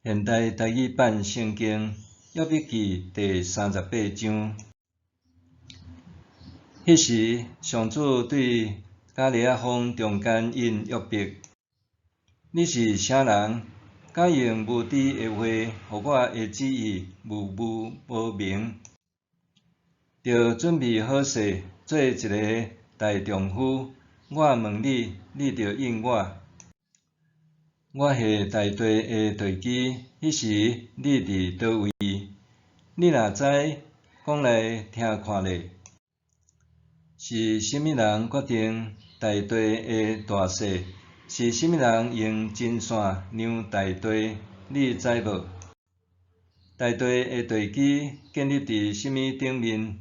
現代台語版聖經約伯記第三十八章。彼時，上主對迦勒仔峰中間引約伯：你是啥人？敢用無知的話，予我的旨意模糊無明？著準備好勢，做一个大丈夫。我問你，你著應我。我下大地的地基，彼時你佇佗位？你若知，講來聽看咧。是啥物人決定大地的大細？是啥物人用針線量大地？你知無？大地的地基建立佇啥物頂面？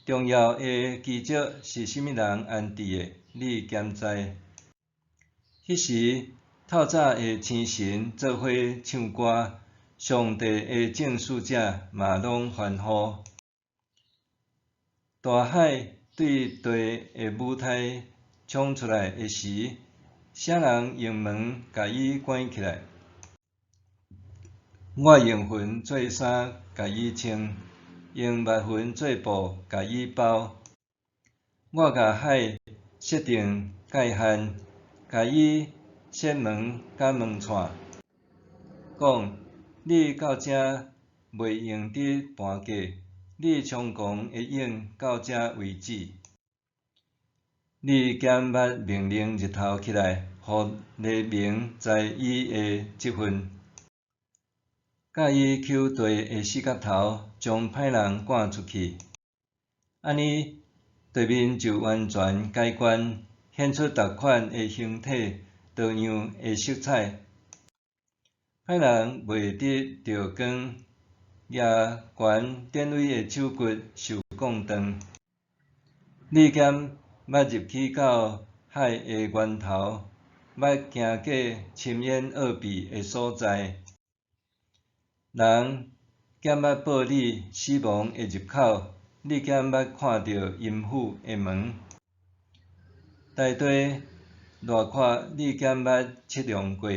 重要的基石是啥物人安置的？你敢知？彼時，透早的星辰做伙唱歌，上帝的眾使者嘛攏歡呼。大海對地的母胎衝出來的時，啥人用門共伊關起來？我用雲做衫共伊穿，用密雲做布共伊包。我共海設定界限，共伊設門佮門掣，講：你到遮袂用得盤過，你猖狂的湧到遮為止。你敢捌命令日頭起來，予黎明知伊的職分？教伊搝地的四角頭，將歹人趕出去。按呢，地面就完全改觀，顯出逐款的形體、多樣的色彩。歹人袂得著光，舉懸典韋的手骨受摃斷。你敢捌入去到海的源頭，捌行過深淵奧秘的所在？人敢捌報你死亡的入口？你敢捌看著陰府的門？大地偌闊，你敢捌測量過？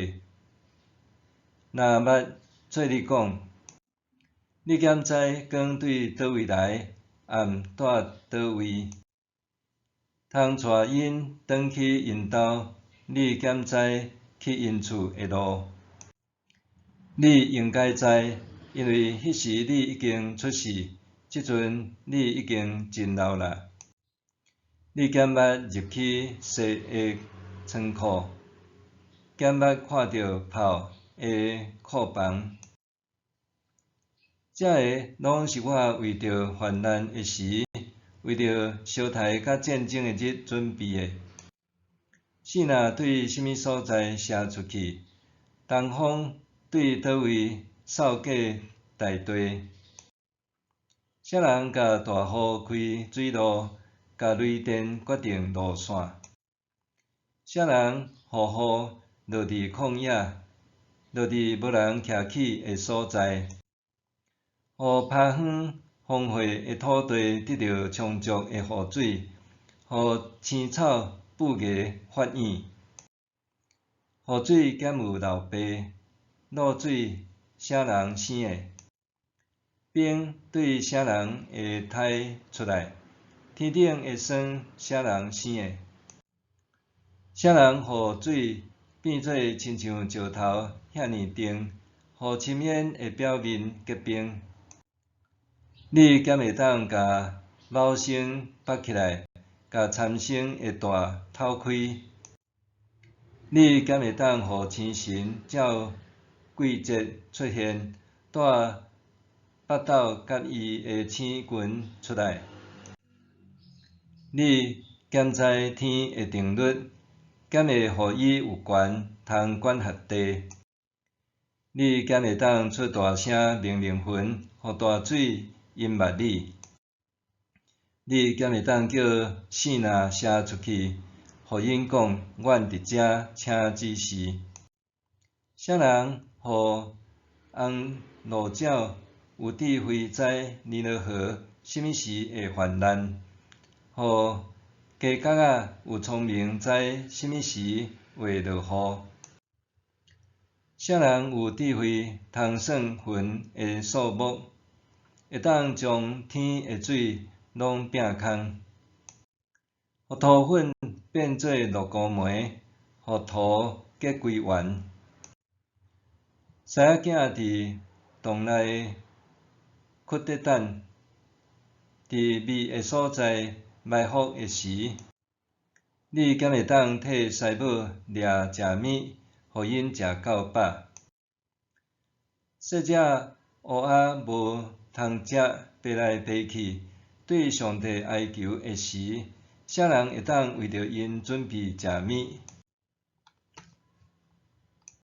若捌，做你講。你敢知光對佗位來，暗蹛佗位？通帶𪜶轉去𪜶兜，你敢知去𪜶厝的路？你應該知，因為彼時你已經出世，這陣你已經真老啦。你敢捌入去蛇的倉庫？敢捌看著豹的庫房？這个攏是我為著患難的時，為著相刣佮戰爭的日準備的。爍爁對啥物所在射出去？東風對佗位掃過大地？啥人共大雨開水路，共雷電決定路線？啥人予雨落佇曠野，落佇無人徛起的所在？予拍遠豐惠的土地得著充足的雨水，予青草布芽發蘖。雨水敢有流白？露水啥人生的？冰對啥人的胎出來？天頂的霜啥人生的？啥人予水變做親像石頭遐爾重，予深淵的表面結冰？你敢會當共昴星縛起來，共參星的帶透開？你敢會當予星辰照季節出現，帶北斗佮伊的星群出來？你敢知天的定律？敢會予伊有權通管轄地？你敢會當出大聲命令雲，予大水淹沒你？你敢會當叫爍爁射出去，予𪜶講：阮佇遮，請指示。啥人予紅鷺鳥有智慧知尼羅河啥物時會泛濫？予雞角仔有聰明知啥物時會落雨？啥人有智慧通算雲的數目，會當將天的水攏摒空，予塗粉變做漉糊糜，予塗結歸原？獅仔囝佇洞內窟咧等，佇密的所在埋伏的時，你敢會當替師母掠食物，予𪜶食夠飽？細隻烏鴉無通食，飛來飛去，對上帝哀求的時，啥人會當為著𪜶準備食物？